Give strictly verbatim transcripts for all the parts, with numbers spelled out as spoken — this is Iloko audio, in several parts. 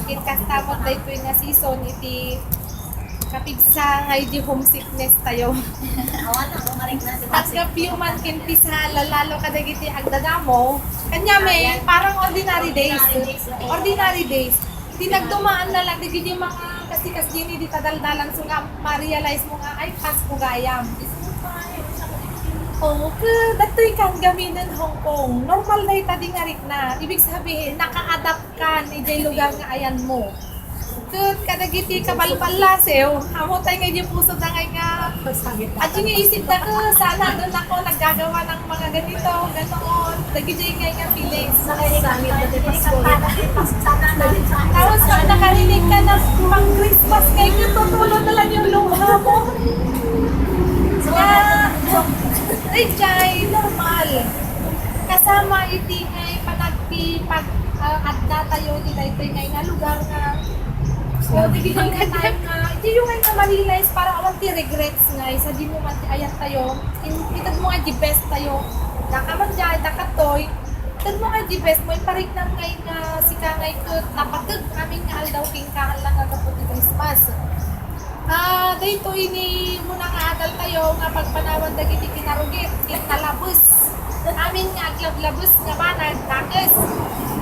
Ket kasta met daytoy nga season iti kapigsa nga idi homesickness tayo. Awan na, umaring na si At nga few man ken ti sa lalalo kadagiti agdadamo. Kanya may parang ordinary days. Ordinary days. Di nagdumaan na lang dagiti mga kasi-kasi dini di tadaldalan so nga ma-realize mo nga ay Pasko gayam. Oo, ke, datoy kan gaminen Hong Kong. Normal dayta di nga rikna. Ibig sabihin, naka-adapt kan idiay lugar nga ayan mo. Ket kadagiti kabalballasiw, amo tay nga idiay puso da ngay nga, adi nga isip da ko, sana doon ako naggagawa ng mga ganito, ganoon. Dagiti ngay nga feelings. Sangit na ti Pasko. Tapos pag nakarinig ka na pang Christmas, ngay ket tutulo na lang yung luha mo. Nga, ay, jay, normal. Kasama iti ngay panagpipag, ah, adda tayo di daytoy ngay nga lugar nga. So, di gid ngay time nga, di yung ngay nga ma-realize para awan ti regrets ngay, sa di mo man ti ayat tayo, in, ited mo nga di best tayo. Daka man jay, daka toy, ited mo nga di best mo, ipariknam ngay nga sika ngay ket napateg amin nga aldaw king kahallang nga gapu ti Christmas. Ah, daytoy ni muna nga adal tayo nga pagpanawan dagiti kinarugit, ket nalabes. Amin nga aglablabes nga banag, dakes.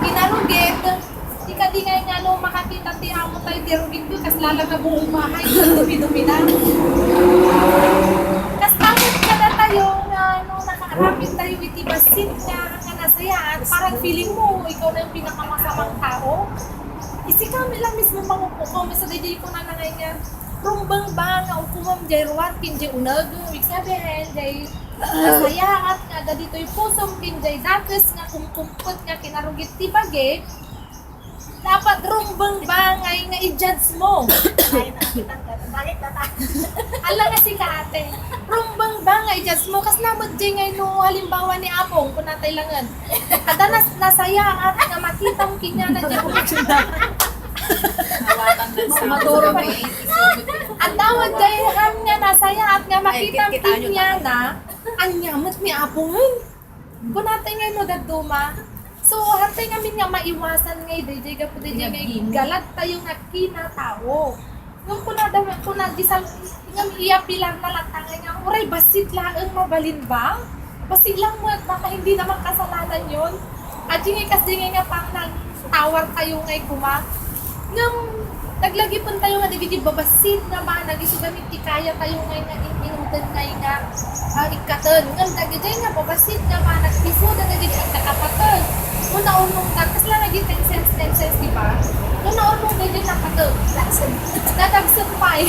Kinarugit, ti kadi ngay nga no makakita ti amo tayo ti rugit ko, kas lala nga buong bahay, dumi-dumi na. Kas tawag ka na tayo nga no nakaaramid tayo iti bassit nga, nga nasayaat, parang feeling mo, ikaw na yung pinakamasamang tao. Isi kami lang mismo mangukukom, sa daydi ko na nangay nga, rumbeng ba nga ukumam jay ruar ken jay uneg? Ibig sabihin, jay nasayaat nga adda ditoy pusom ken jay dakes nga kumkumpet nga kinarugit ti bagi, dapat rumbeng ba ngay nga i-judge mo? Ala nga sika, ate. Rumbeng ba nga i-judge mo? Kasla met jay ngay no halimbawa ni Apong, kunatay langen. Adda nas-, nasayaat nga makitam ken yana jay. Hawakan ng Maduro. Adda met jay ham nga nasayaat nga makitam ken yana, ania met ni Apong? Kunatay ngay no dadduma. So, hantay ngamin nga maiwasan ngay dayjay gapu dayjay ngay galad tayo nga kinatao. Ngem kuna da, kuna di sal-, ngem iyapilan na lang ta ngay nga, uray bassit laeng mabalin ba? Bassit lang met, baka hindi naman kasalanan yon. Adi ngay kasdi ngay nga pang nagtawar tayo ngay kuma. Ngem naglagipen tayo nga dagiti babassit nga banag isu gamin ti kaya tayo ngay nga in-, inuten ngay nga, ah, ikkaten. Ngem dagiti nga babassit nga banag isu da dagiti agkakapateg. No naurnongda, kasla nga di ten cents, ten cents, di ba? No naurnongda di napateg. Nadagsen pay.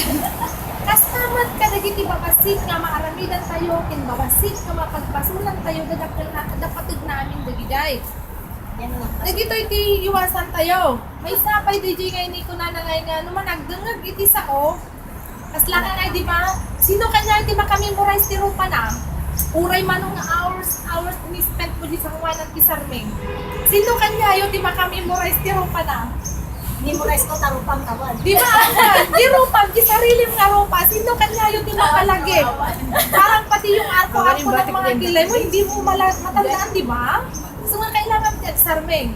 Kasta met kadagiti babassit nga maaramidan tayo, ken babassit nga mapagbasolan tayo, dadakkel na, da pateg na amin dagijay. Dagitoy ti iwasan tayo. Maysa pay dayjay nga ini kunana ngay nga, no man agdengngeg iti sao, kasla nga ngay, di ba? Sino kaniayo ti maka-memorize ti rupana? Uray mano nga hours, hours ni-spend mo di sanguanan ti sarming. Sino kaniayo ti maka-memorize ti rupana? Memorize ko ta rupam kawan. Di ba? Di rupam, di sarilim nga rupa. Sino kaniayo ti mapalagip? Parang pati yung arko-arko ng mga kilay mo, hindi mo mala-, matandaan, di ba? So nga kailangan ti agsarming.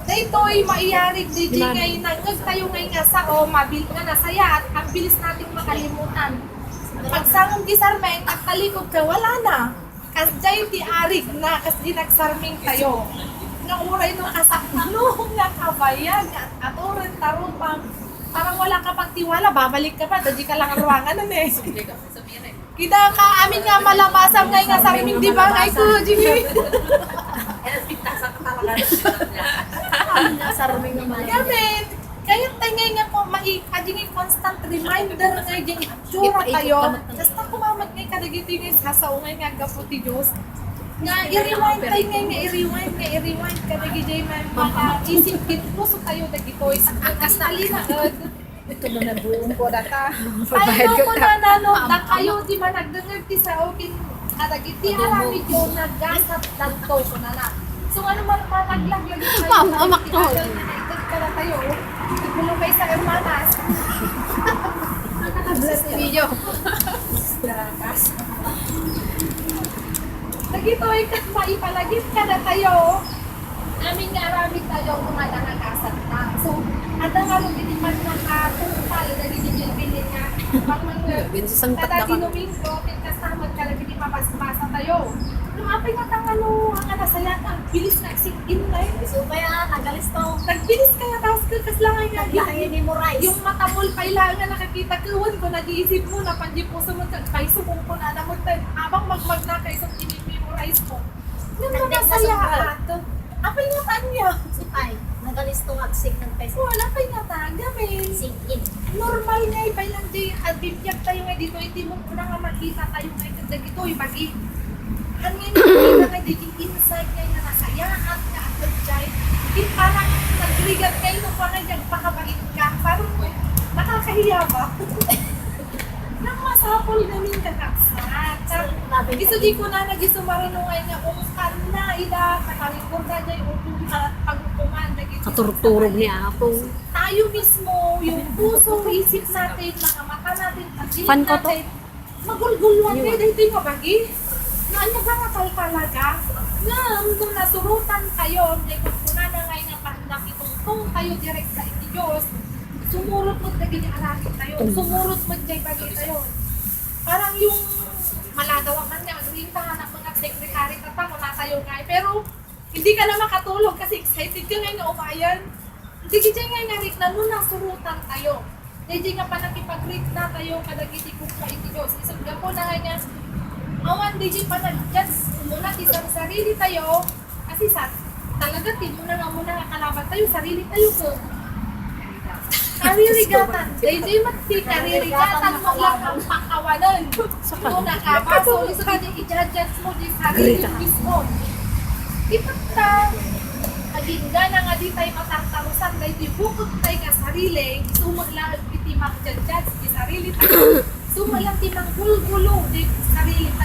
Daytoy maiyarig dayjay ngay nangngeg tayo ngay nga sao, mabil-, nga nasayaat, ang bilis nating makalimutan. Pagsangom ti sarming, agtalikod ka, wala na. Kasjay ti arig na, kasdi nagsarming tayo. Nga uray no kasakno nga kabayag, nga aturen ta rupam, parang wala ka pagtiwala, babalik ka pa, dayjay ka lang ruangan, ano eh. Kita ka amin nga malabasam ngay nga sarming, di ba? Ay, ko, Jimmy. Amin nga sarming nga malabas. Gamin, kaya tayo ngay nga po, mai-, adi ngay constant reminder ngay di itsura tayo. Basta kumamat ngay kadagiti ngay sasao ngay nga gapu ti Diyos. Nga i-rewind tayo ngay, nga i-rewind, nga i-rewind kadagiti may mga isip ket puso tayo dagitoy. Ang kastalinaed. Ito mo na buong ko data. Ay, no, kunana, no, dakayo ti managdengngeg ti sao ken kadagiti aramidyo, nagasatdanto, kunana. So, ano man, managlaglag tayo, Ma'am, amak to. Adal na naited ka na tayo, oh. Igulo kay sa hermanas. Bless you. Gracias. Dagitoy ket maipalagip kadatayo, amin nga aramid tayo, mga nangagasat na. So, adda nga Yun, sasangpat na kami. Domingo, pintas naman talaga di mabasa-basa tayo. No, apay nga tang ano, ang nasaya, ang bilis na sing-in na yun. So, kaya nagalisto. Nagbilis kaya, tapos kakas lang ay nga, nag-memorize. Yung mata mo, kailangan nakakita ko, wan ko, nag-iisip mo, napandipuso mo, kag paisok mo na, alam mo, tayo, habang magmag na kayo, so, memorize mo. Nagdeng na sa lugar. Apay nga tanya. Sipay, nagalisto nga agsik ng pes. Wala pay nga taga, men. Singkit. Normal nga, ipay lang di, at bibiyag tayo nga dito, hindi mo pula nga makita tayo nga ito, dagito, ibagi. Ang nga nakita nga di, insight nga nga nasayaan nga at jay. Di parang nagrigat kayo nung parang nagpakabait ka. Parang, nakakahiya ba? Nang masapol namin kakabsat. Isu di ko na nagisumarunungay nga ungkan na ila, katalingkor na jay, ungkan at paghukuman, naging katurturog ni Apo. Tayo mismo, yung puso, isip natin, mga mata natin, pag-iling natin, magulgulwan kayo, dahil ito yung mabagi. Nga, ano ba nga tal-, talaga? Nga, nung nasurutan tayo, may pagkunana nga yung pandak, itungtong tayo direct sa iti Diyos, sumurot mo dagiti aramid tayo. Sumurot mo dagiti bagay tayo. Parang yung maladaw man nga, agrinta nga anak mga secretary, tata mo na tayo nga. Pero, hindi ka na makatulog kasi excited ka nga nga umayan. Hindi kita nga nga rin na nung nasurutan tayo. Hindi nga pa nakipag-greet na tayo kadagiti gugma iti Diyos. Isang gapo na nga nga, awan di pa nag-judge muna ti sarili tayo. Kasi sa, talaga, ti muna nga muna nga kalaban tayo, sarili tayo ko. Karirigatan, daydi met ti karirigatan mo lang ang pakawanan. Ito nakabasol, isu nga di i-judge mo di sarili mismo. Itatta, agingga na nga di tayo matartarusan, daydi bukod tayo nga sarili, isu met laeng iti mag-judge di sarili tayo. Isu met lang ti manggulgulo di sarili tayo.